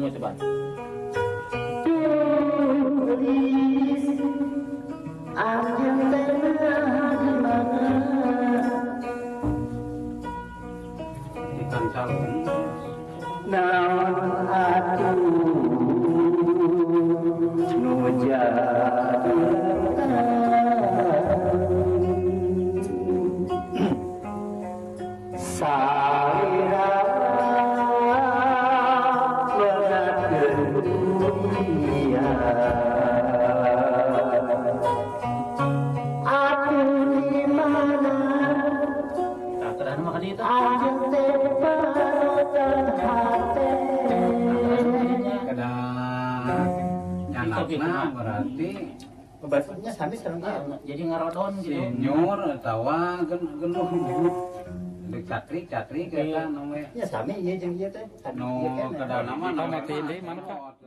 Tunggu coba. Tulis anjeun teh di mana? Ikan calon. Naon atuh nu jadi salira meunatkeun dunia. Atuh di mana Tah mah ka dieu tah. Anjeun teh panutan hate? Kedah nyanakna berarti Pembahasannya sami sareng ieu. Jadi ngarodon gitu. Sinyur atawa genduh dek cakrik cakrik eta nu we. Ya sami ieu jeung ieu teh. Nu kedah nama Kita nanti deui mana, Kak?